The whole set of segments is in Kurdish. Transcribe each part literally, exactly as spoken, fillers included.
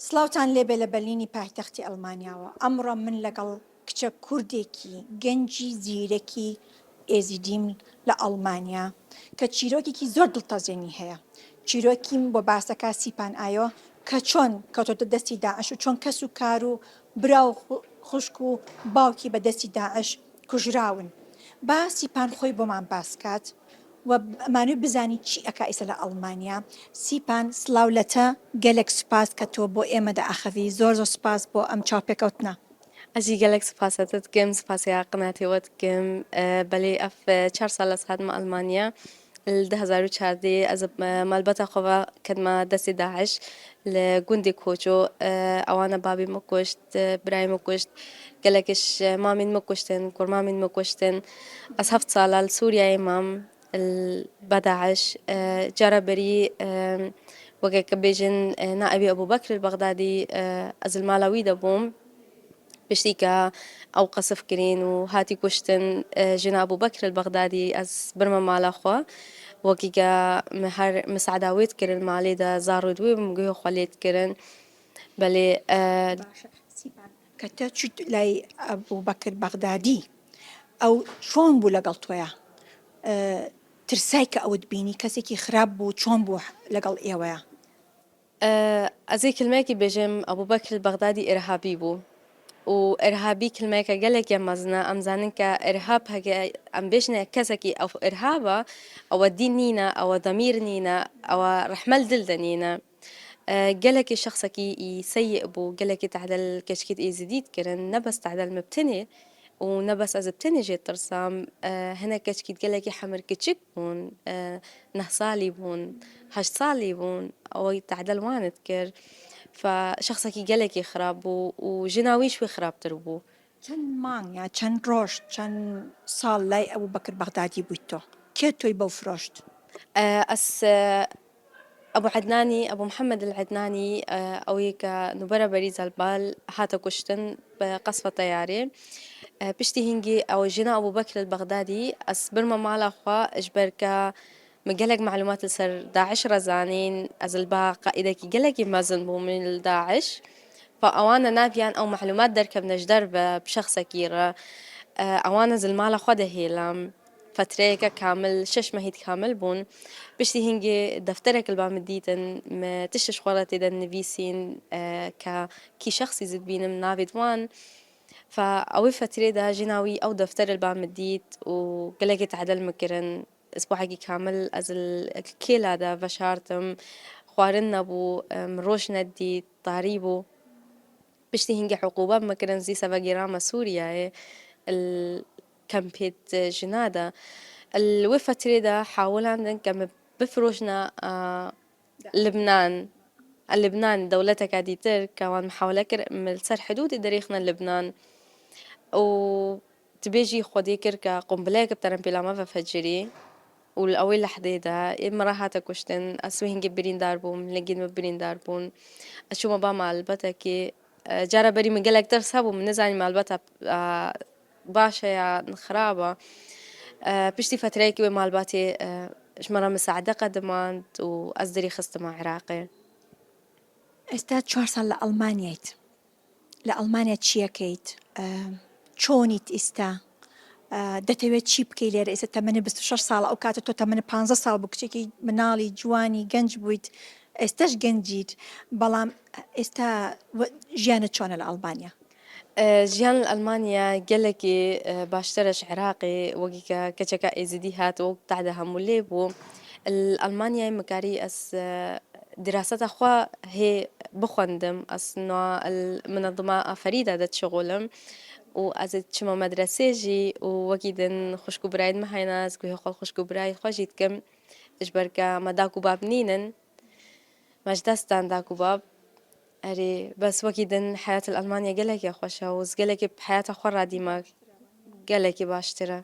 سڵاوتان لێبێ لە بەرلینی پایتەختی ئەڵمانیاوە. ئەمڕۆ من لەگەڵ کچە کوردێکی گەنجی زیرەکی ئێزیدیم لە ئەڵمانیا کە چیرۆکێکی زۆر دڵتەزێنی هەیە. چیرۆکیم بۆ باسەکە سیپان ئایۆ کە چۆن کەوتۆتە دەستی داعش و چۆن کەس و کار و برا و خو-، خوشک و باوکی بە دەستی داعش کوژراون. با سیپان خۆی بۆمان باس کات و ئەمانوی بزانی چی ئەکا ئیسە لە ئەڵمانیا. سیپان، سڵاو لەتە، گەلێک سوپاس کە تۆ بۆ ئێمە دەئەخەوی. زۆر زۆر سوپاس بۆ ئەم چاوپێکەوتنە. Ez jî gelek spasê te dikim, spasê qinetê we dikim. E, belê ev, e, çar sal ez hatime Almanya. Li du hezar û çardeh ez, e, malbata xwe ve ketime destê DAIŞ li gundê Koço. E, ewana babê min kuşt, e, birayê min kuşt. Gelek ji mamên min kuştin, kurmamên min kuştin. Ez heft sala li Sûriyeyê mam, li, be DAIŞ. E, cara berî, e, weke ke bêjin, e, naibê Ebû Bekr el Bexdadî, e, ez li mala wî de bûm. Piştî ke ew qesif kirîn û hatî kuştin, e, jina Ebû Bekr el Bexdadî, ez birme mala xwe. Wekî ke min her misaada wê dikirin malê de, zarûd wê min guhê xwe lê dikirin. Belê, e, Baş e, Sîpan. Ke te çût lay Ebû Bekir Bexdadî, ew çon bû legal toya? E, tirsay ke ew dibînî, kesekî xirab bû, çon bû legal êweya? E, ez ê kilmeyekî bêjim, Ebû Bekir Bexdadî îrhabî bû. Û îrhabî kilmeyeke gelekî mezin e. Em zanin ke îrhab heke em bêjine kesekî ew îrhab e, ew e dîn nîne, ew e demîr nîne, ew e rehme li dil de nîne. E, gelekî şexsekî î seyî bû, gelekî tehdel keçkî êzidî dikirin, ne bes tehdel mibtinê û ne bes ez bi tenê jê tirsam. E, hinek keçkî gelekî hemir kiçik bûn, e, neh salî bûn, heşt salî bûn, ew tehdel wan dikir. Fe şexsekî gelekî xirab bû û jina wî ji wî xirabtir bû. Çend mang ya çend roj, çend sal lay Ebû Bekir Bexdadî bûyt to? Kê toy bew firoşt? E, ez, e, Ebû Ednanî, Ebû Mihemed el Ednanî, e, ew yê ke nûbera berî Zelbal hate kuştin bi qesfa teyarê. E, piştî hingî ew jina Ebû Bekir el Bexdadî, ez birme mala xwe ji ber ke min gelek malûmat li ser DAIŞ re zanîn, ez li ba qaîdekî gelekî mezin bûm li DAIŞ. Fa ewana naviyan ew malûmat derkevne ji derve bi şexsekî re. E, ewana ez li mala xwe de hêlam. Fetreyeke kamil, şeş mehî kamil bûn. Piştî hingê defterek li ba min dîtin, me tişt ji xwe re tê de nivîsîn, e, ke kî şexsî zî dibînim navê wan. Fa ew ê fetrê de jina wî ew defter li ba min dît û gelekî tehdel min kirin. Isbuhekî kamil ez li kêla de veşartim. Xwarin nebû, e, min roj nedît, tarî bû. Piştî hingê hiqûba min kirin, zî sevegî rame Sûriyeyê, li kempêt jina de. Li wê fetrê de hawlandin ke min bifirojne, a, Libnan. A, Libnan, dewleteke dîtir ke wan mihawele kir, min li ser hidûdê derêxine Libnan. Û tu bêjî Xwedê kir ke qumbileyek bi terempêla me vefecirî. Û li ewê lehdê de ê min re hate kuştin, ez wê hingê birîndar bûm, lingên min birîndar bûn. Ez çûme ba malbetekê. E, cara berî min gelek tirs hebû, min nizanî malbata, e, baş e ya xirab e. E, piştî fetreyekî wê malbatê, e, ji min re misaade qedimand û ez derî xistime Iraqê. ئێستا چوار ساڵ لە ئەڵمانیایت. لە ئەڵمانیا چیەکەیت؟ ئە، چۆنیت ئیستا؟ ئە، دەتەوێت چی بکەی لێرە؟ ئێستا تەمەنی بیست و شەش ساڵە، ئەو کاتە تۆ تەمەنی پانزە ساڵ بوو، کچێکی مناڵی جوانی گەنج بوویت، ئێستاش گەنجیت، بەڵام ئێستا وە-، ژیانت چۆنە لە ئەڵمانیا؟ ئە، ژیان لە ئەڵمانیا گەلێکی، ئە، باشترە ji Iraqê، wekî ke keçeka Êzidî hat û tehde hemû lê bû. Li Almanyayê mikarî ez, e, diraseta xwe hê bixwendim. Ez niha li minezema Ferîda de dişixulim û ez ê çima medresê jî û wekî din xwişk û birayên me heyne, ez guhê xwe li xwişk û birayê xwe jî dikim. Ji ber ke me dak û bab nînin. Me ji dest dan dak û bab. Erê, bes wekî din heyat li Almanya gelekî xweş e û ez gelekî bi heyata xwe radî me gelekî baştir e.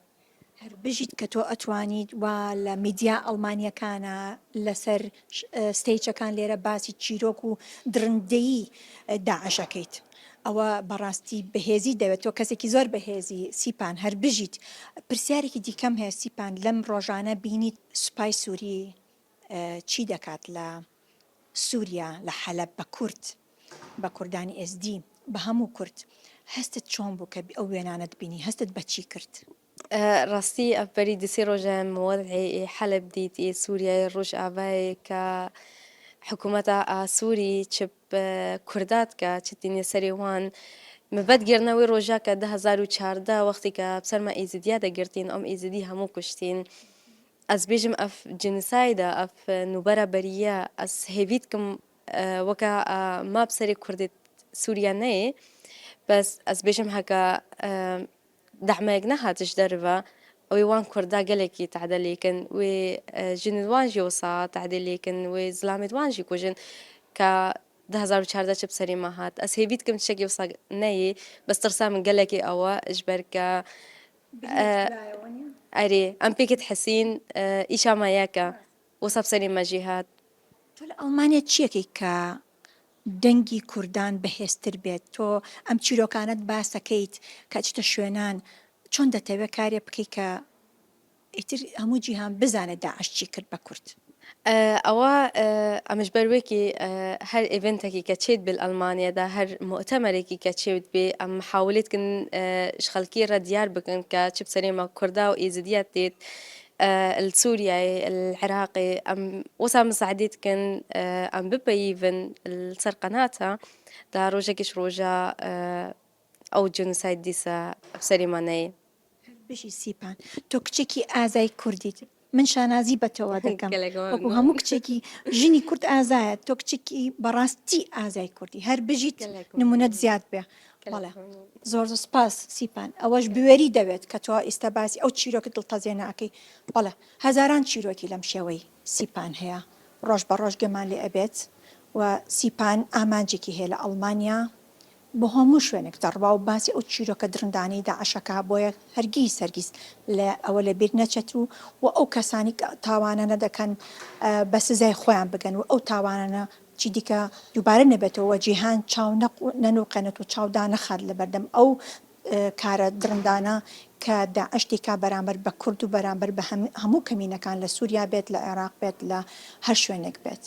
هەر بژیت کە تۆ ئەتوانیت وا لە میدیا ئەڵمانیەکانە لەسەر ش-، ئە، ستەیجەکان لێرە باسی چیرۆک و دڕندەیی، ئە، داعشەکەیت. ئەوە بەڕاستی بەهێزی دەوێت. تۆ کەسێکی زۆر بەهێزی، سیپان، هەر بژیت. پرسیارێکی دیکەم هەیە، سیپان، لەم ڕۆژانە بینیت سوپای سووری، ئە، چی دەکات لە سووریا، لە حەلەب بە کورد؟ بە کوردانی ئێزدی، بە هەموو کورد. هەستت چۆن بوو کە ئەو وێنانەت بینی؟ هەستت بە چی کرد؟ Rastî ev berî du sê roje min wed'ê ê Heleb dît, ê Sûriyeyê, Rojavayê, ke hikûmeta a Sûrî çi bi Kurda dike, çi tîne serê wan. Min vedgirne wê roja ke du hezar û çardeh wextî ke bi ser me Êzidiya de girtîn, em Êzidî hemû kuştîn. Ez bêjim ev genocide, ev nûbera berî ye. Ez hêvî dikim, e, weke, e, me bi serê Kurdê Sûriye neyê. Bes ez bêjim heke, e, dehmeyek nehat ji derve, wê wan Kurda gelekî tehde lêkin, wê, e, jinên wan jî wisa tehdê lêkin, wê zilamêt wan jî kujin, ke du hezar û çardeh çi bi serê me hat. Ez hêvî dikim tiştekî wisa neyê, bes tirsa min gelekî ew e, ji ber ke, e, erê, em pêkê dihesîn, e, îşa me yek e. Wisa bi serê me jî hat. تۆ لە ئەڵمانیا چیەکەی کە دەنگی کوردان بەهێزتر بێت؟ تۆ ئەم چیرۆکانەت باسەکەیت کە ئەچیتە شوێنان، چۆن دەتەوێت کارێ بکەیت کە ئیتر هەموو جیهان بزانێت داعش چی کرد بە کورد؟ Ewa, em ji ber wekî, her eventekî ke çêdibê li Elmanyê de, her mutemerekî ke çêdibê, em mihawilê dikin ji xelkê re diyar bikin ke çi bi serê me Kurda û Êzidiya têt, li Sûriyeyê, li Iraqê, em wisa misaedê dikin, em bipeyivin li ser qenata, da rojekî ji roja ew genocide dîsa bi serê me neyê. Bijî Sîpan. تۆ کچێکی ئازای کوردیت. من شانازی بە تۆوە دەکەم. وەکو هەموو کچێکی ژنی کورد ئازایە. تۆ کچێکی بەڕاستی ئازای کوردی. هەر بژیت، نمونەت زیاد بێ. بەڵێ. زۆر زۆر سپاس سیپان. ئەوەش بوێری دەوێت کە تۆ ئێستا باسی ئەو چیرۆکە دڵتەزێنە ئەکەی. بەڵێ، هەزاران چیرۆکی لەم شێوەی سیپان هەیە. ڕۆژ بە ڕۆژ گەمان لێ ئەبێت و سیپان ئامانجێکی هەیە لە ئەڵمانیا. بۆ هەموو شوێنێک دەڕوا و باسی ئەو چیرۆکە درندانەی داعشەکە، بۆیە هەرگیز، هەرگیز لە ئەوە لە بیر نەچێت و، و ئەو کەسانی کە تاوانانە دەکەن، ئە، بە سزای خۆیان بگەن و ئەو تاوانانە چی دیکە دووبارە نەبێتەوە و جیهان چاو نەق-، نەنووقێنێت و چاو دانەخات لە بەردەم ئەو، ئە، کارە درندانە کە داعش دیکا بەرامبەر بە کورد و بەرامبەر بە هەم-، هەموو کەمینەکان لە سووریا بێت، لە عێراق بێت، لە هەر شوێنێک بێت.